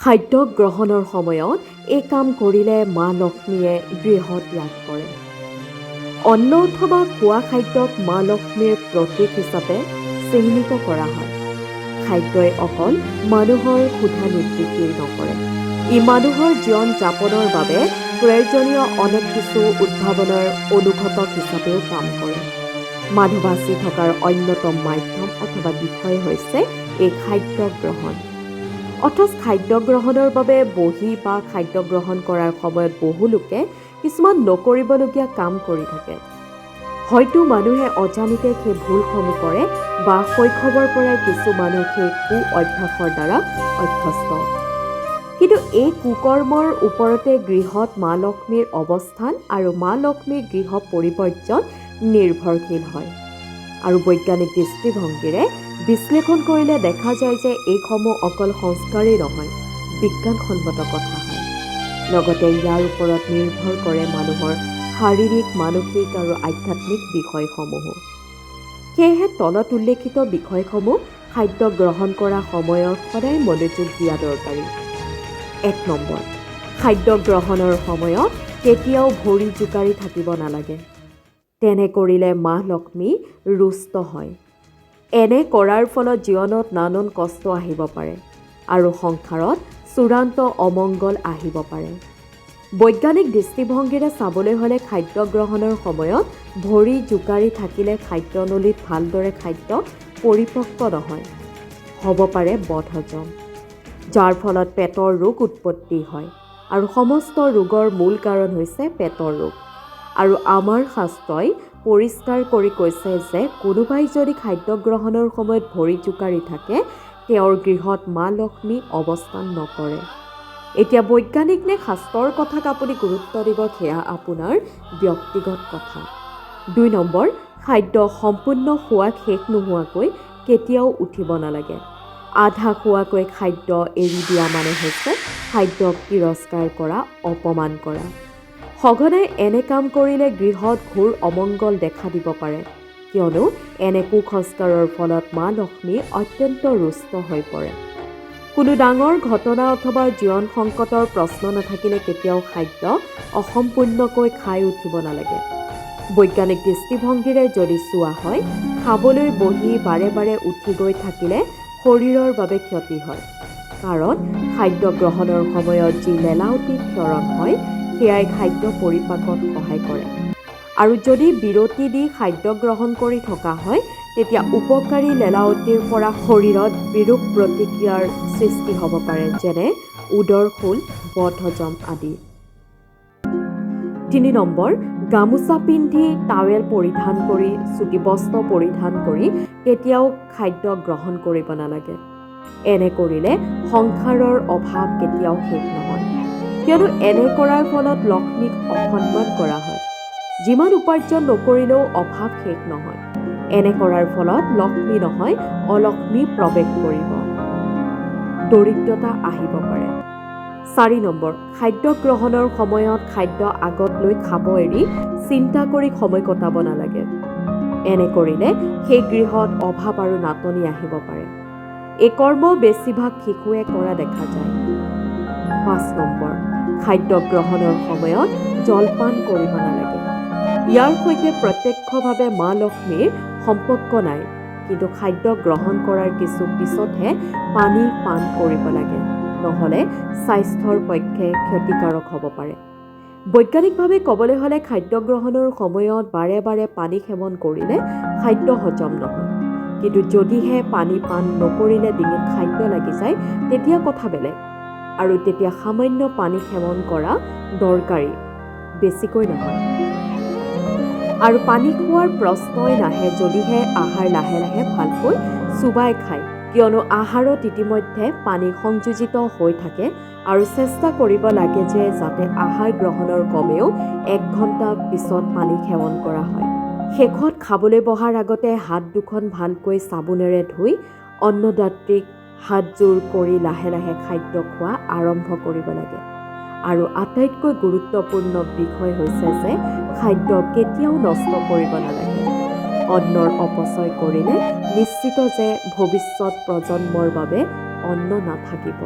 খাদ্য গ্ৰহণৰ সময়ত এই কাম কৰিলে মা লক্ষ্মীয়ে গৃহ ত্যাগ কৰে। অন্ন অথবা খোৱা খাদ্যক মা লক্ষ্মীৰ প্ৰতীক হিচাপে চিহ্নিত কৰা হয়। খাদ্যই অকল মানুহৰ ক্ষুধা নিবৃত্তি নকৰে, ই মানুহৰ জীৱন যাপনৰ বাবে প্ৰয়োজনীয় অনেক কিছু উদ্ভাৱনৰ অনুঘটক হিচাপেও কাম কৰে। মানুহ বাচি থকাৰ অন্যতম মাধ্যম অথবা বিষয় হৈছে এই খাদ্য গ্ৰহণ। অথচ খাদ্য গ্ৰহণৰ বাবে বহি বা খাদ্য গ্ৰহণ কৰাৰ সময়ত বহু লোকে কিছুমান নকৰিবলগীয়া কাম কৰি থাকে। হয়তো মানুহে অজানিতে সেই ভুলসমূহ কৰে বা শৈশৱৰ পৰাই কিছু মানুহ সেই কু অভ্যাসৰ দ্বাৰা অভ্যস্ত। কিন্তু এই কুকৰ্মৰ ওপৰতে গৃহত মা লক্ষ্মীৰ অৱস্থান আৰু মা লক্ষ্মীৰ গৃহ পৰিবৰ্জন নিৰ্ভৰশীল হয়। আৰু বৈজ্ঞানিক দৃষ্টিভংগীৰে বিশ্লেষণ কৰিলে দেখা যায় যে এইসমূহ অকল সংস্কাৰেই নহয়, বিজ্ঞানসন্মত কথা হয়। লগতে ইয়াৰ ওপৰত নিৰ্ভৰ কৰে মানুহৰ শাৰীৰিক, মানসিক আৰু আধ্যাত্মিক বিষয়সমূহো। সেয়েহে তলত উল্লেখিত বিষয়সমূহ খাদ্য গ্ৰহণ কৰা সময়ত সদায় মনোযোগ দিয়া দৰকাৰী। 1 নম্বৰ, খাদ্য গ্ৰহণৰ সময়ত কেতিয়াও ভৰি জোকাৰি থাকিব নালাগে। তেনে কৰিলে মা লক্ষ্মী ৰুষ্ট হয়। এনে কৰাৰ ফলত জীৱনত নানান কষ্ট আহিব পাৰে আৰু সংসাৰত চূড়ান্ত অমংগল আহিব পাৰে। বৈজ্ঞানিক দৃষ্টিভংগীৰে চাবলৈ হ'লে খাদ্য গ্ৰহণৰ সময়ত ভৰি জোকাৰি থাকিলে খাদ্যনলীত ভালদৰে খাদ্য পৰিপক্ক নহয়, হ'ব পাৰে বদহজম, যাৰ ফলত পেটৰ ৰোগ উৎপত্তি হয়। আৰু সমস্ত ৰোগৰ মূল কাৰণ হৈছে পেটৰ ৰোগ। আৰু আমাৰ শাস্ত্ৰই পৰিষ্কাৰ কৰি কৈছে যে কোনোবাই যদি খাদ্য গ্ৰহণৰ সময়ত ভৰি জোকাৰি থাকে, তেওঁৰ গৃহত মা লক্ষ্মী অৱস্থান নকৰে। এতিয়া বৈজ্ঞানিক নে শাস্ত্ৰৰ কথাক আপুনি গুৰুত্ব দিব, সেয়া আপোনাৰ ব্যক্তিগত কথা। 2 নম্বৰ, খাদ্য সম্পূৰ্ণ খোৱা শেষ নোহোৱাকৈ কেতিয়াও উঠিব নালাগে। আধা খোৱাকৈ খাদ্য এৰি দিয়া মানে হৈছে খাদ্যক তিৰস্কাৰ কৰা, অপমান কৰা। সঘনাই এনে কাম কৰিলে গৃহত ঘোৰ অমংগল দেখা দিব পাৰে, কিয়নো এনে কুসংস্কাৰৰ ফলত মা লক্ষ্মী অত্যন্ত ৰুষ্ট হৈ পৰে। কোনো ডাঙৰ ঘটনা অথবা জীৱন সংকটৰ প্ৰশ্ন নাথাকিলে কেতিয়াও খাদ্য অসম্পূৰ্ণকৈ খাই উঠিব নালাগে। বৈজ্ঞানিক দৃষ্টিভংগীৰে যদি চোৱা হয়, খাবলৈ বহি বাৰে বাৰে উঠি গৈ থাকিলে শৰীৰৰ বাবে ক্ষতি হয়, কাৰণ খাদ্য গ্ৰহণৰ সময়ত যি লেলাউটি ক্ষৰণ হয়, সেয়াই খাদ্য পৰিপাকত সহায় কৰে। আৰু যদি বিৰতি দি খাদ্য গ্ৰহণ কৰি থকা হয়, তেতিয়া উপকাৰী লেলাউটিৰ পৰা শৰীৰত বিৰূপ প্ৰতিক্ৰিয়াৰ সৃষ্টি হ'ব পাৰে, যেনে উদৰশূল, বদহজম আদি। 3 নম্বৰ, গামোচা পিন্ধি, টাৱেল পৰিধান কৰি, চুটি বস্ত্ৰ পৰিধান কৰি কেতিয়াও খাদ্য গ্ৰহণ কৰিব নালাগে। এনে কৰিলে সংসাৰৰ অভাৱ কেতিয়াও শেষ নহয়, কিয়নো এনে কৰাৰ ফলত লক্ষ্মীক অসন্মান কৰা হয়। যিমান উপাৰ্জন নকৰিলেও অভাৱ শেষ নহয়। এনে কৰাৰ ফলত লক্ষ্মী নহয়, অলক্ষ্মী প্ৰৱেশ কৰিব, দৰিদ্ৰতা আহিব পাৰে। 4 নম্বৰ, খাদ্য গ্ৰহণৰ সময়ত খাদ্য আগত লৈ খাব এৰি চিন্তা কৰি সময় কটাব নালাগে। এনে কৰিলে সেই গৃহত অভাৱ আৰু নাটনি আহিব পাৰে। এই কৰ্ম বেছিভাগ শিশুৱে কৰা দেখা যায়। 5 নম্বৰ, খাদ্য গ্ৰহণৰ সময়ত জলপান কৰিব নালাগে। ইয়াৰ সৈতে প্ৰত্যক্ষভাৱে মা লক্ষ্মীৰ সম্পৰ্ক নাই, কিন্তু খাদ্য গ্ৰহণ কৰাৰ কিছু পিছতহে পানী পান কৰিব লাগে, নহ'লে স্বাস্থ্যৰ পক্ষে ক্ষতিকাৰক হ'ব পাৰে। বৈজ্ঞানিকভাৱে ক'বলৈ হ'লে খাদ্য গ্ৰহণৰ সময়ত বাৰে বাৰে পানী সেৱন কৰিলে খাদ্য হজম নহয়। কিন্তু যদিহে পানী পান নকৰিলে ডিঙিত খাদ্য লাগি যায়, তেতিয়া কথা বেলেগ। আৰু তেতিয়া সামান্য পানী সেৱন কৰা দৰকাৰী, বেছিকৈ নহয়। আৰু পানী খোৱাৰ প্ৰশ্নই নাহে, যদিহে আহাৰ লাহে লাহে ভালকৈ চোবাই খায়, কিয়নো আহাৰত ইতিমধ্যে পানী সংযোজিত হৈ থাকে। আৰু চেষ্টা কৰিব লাগে যে যাতে আহাৰ গ্ৰহণৰ কমেও এক ঘণ্টা পিছত পানী সেৱন কৰা হয়। শেষত খাবলৈ বহাৰ আগতে হাত দুখন ভালকৈ চাবোনেৰে ধুই অন্নদাত্ৰীক হাতযোৰ কৰি লাহে লাহে খাদ্য খোৱা আৰম্ভ কৰিব লাগে। আৰু আটাইতকৈ গুৰুত্বপূৰ্ণ বিষয় হৈছে যে খাদ্য কেতিয়াও নষ্ট কৰিব নালাগে। অন্নৰ অপচয় কৰিলে নিশ্চিত যে ভৱিষ্যত প্ৰজন্মৰ বাবে অন্ন নাথাকিব।